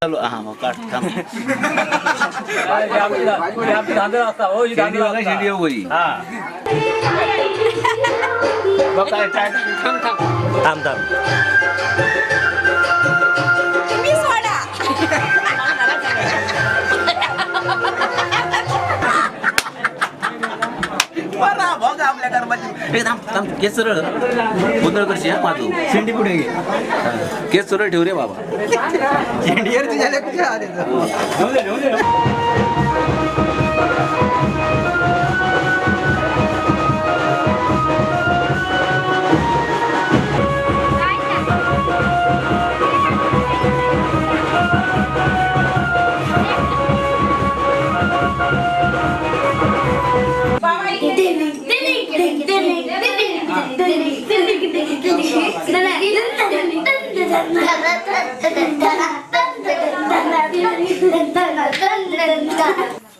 चालू. हा, मग काढ, थांब. शेंडी बघा, शेंडी हो बरी. बघ काय काय. थांब थांब. तुम्ही सोडा. बरा बघ आपल्या कर्माची. ए, थांब थांब, केस सरळ गोंधळ करशी. हा, माझू शेंडी पुढे घे. केस सरळ ठेव रे बाबा. शेंडीवर तुझ्या कुठे आले?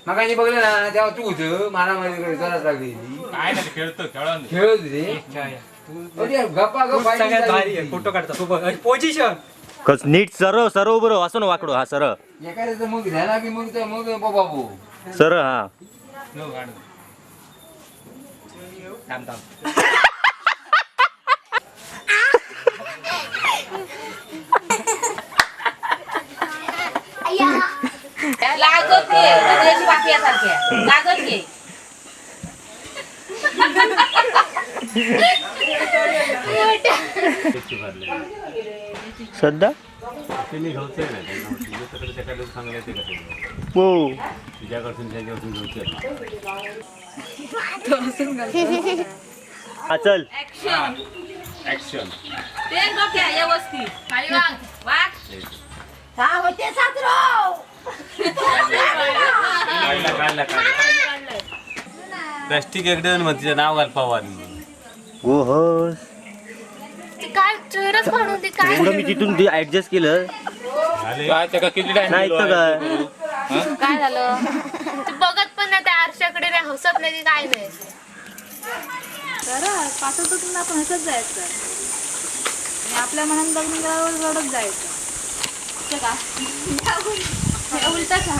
मगाशी बघलं ना तेव्हा तू होतं मारामारी जोरात लागली. काय नाही, खेळतो, खेळून खेळत होते. अरे, गप्पा गप्पा. सगळ्यात भारी आहे, फोटो काढता तू पोझिशन. कस नीट सरळ सरळ उभं राहू, असं ना वाकडो. हा, सरळ. एखाद्याचं मग झाला की मग तर मग बाबू. सरळ हा. थांब थांब. लागत घे नजरेची बाकी सारख्या लागत घे. सध्या त्यांनी घेऊच नाही त्यांना. तुझ्याकडे त्याकडे चांगलं ते कसं हो. तुझ्याकडून त्याच्याकडून घेऊच. हा, चल. ऍक्शन. ऍक्शन. ते डोक्या व्यवस्थित खाली वाग वाग. काढला काढला काढला. प्लास्टिक एकदम मग तिचं नाव घाल पवार. गो हस. काय चेहराच फाडून ते काय. एवढं मी तिथून ऍडजस्ट केलं. काय त्याला किती टाइम? नाही तर काय. काय झालं ते बघत पण नाही त्या आरशाकडे, नाही हसत नाही की काय नाही. तर पाठवतो आपण हसत जायचं आणि आपल्या मनात बघून गेल्यावर रडत जायचं. असं का? हे उलटा का?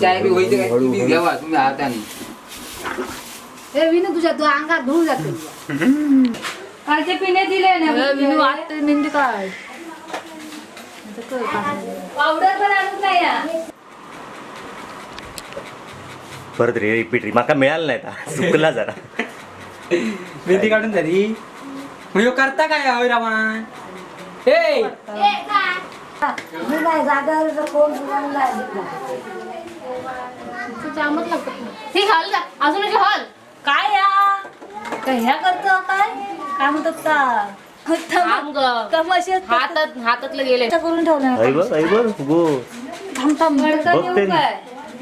चाय बी होईल काय, तुम्ही घ्यावा तुम्ही हाताने. हे विनू, तुझ्या तू अंगात धुवून जाते. कालचे पिणे दिले ना विनू, आता मेहंदी काढ. पावडर पण आणत नाही या. परत रे, रिपीट रे, माका मिळालं नाही आता. चुकला जरा. मेहंदी काढून झाली मग ह्यो करता काय होय रामान ए? मी नाही जागर कोण दिला. जामच लागत ही हल का अजून अशी हल काय या काय ह्या करतो काय काय म्हणतात का? थांब ग. तमाशे. हातात हातातलं गेले. करून ठेवलं. आई बघ, आई बघ गो. थांब थांब. बघ तरी.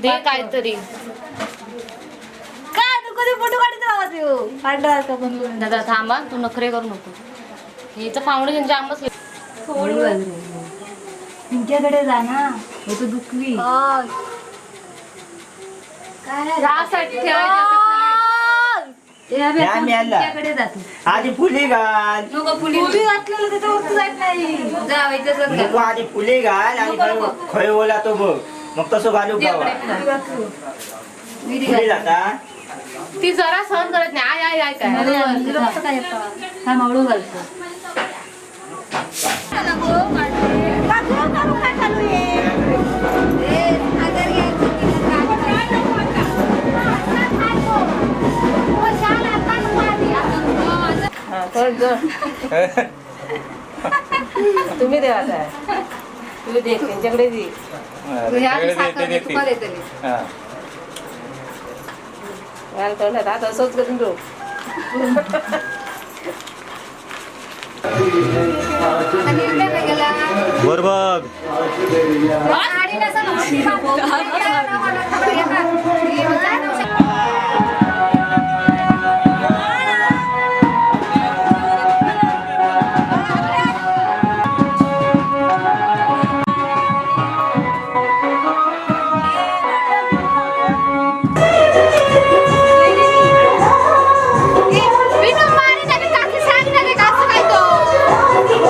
दे काहीतरी. काय तू कधी फोटो काढत राहत येऊ पांढरा का बनवून. दादा थांबा, तू नखरे करू नको. हिचं फाउंडेशन जामच. तुमच्याकडे जा ना, हे तर दुखवी काय. रासाठी ठेवायची असं खाली. तुमच्याकडे जातो. आधी फुले घाल. नको, फुली घातलेलं त्याच्यावर जात नाही. नको, आधी फुले घाल आणि खय ओला तो बघ, मग तसं घालू बाबा फुले जाता. ती जरा सहन करत नाही. I I I काय. काय काय मावळू घालतो. तुम्ही द्या आता. तुम्ही दे त्यांच्याकडे दे. तुका देतली. घाल तोंडात हात असंच करून ठेव. वर बघ. विनू मारी ना काकी सांग ना रे काकी काय तो.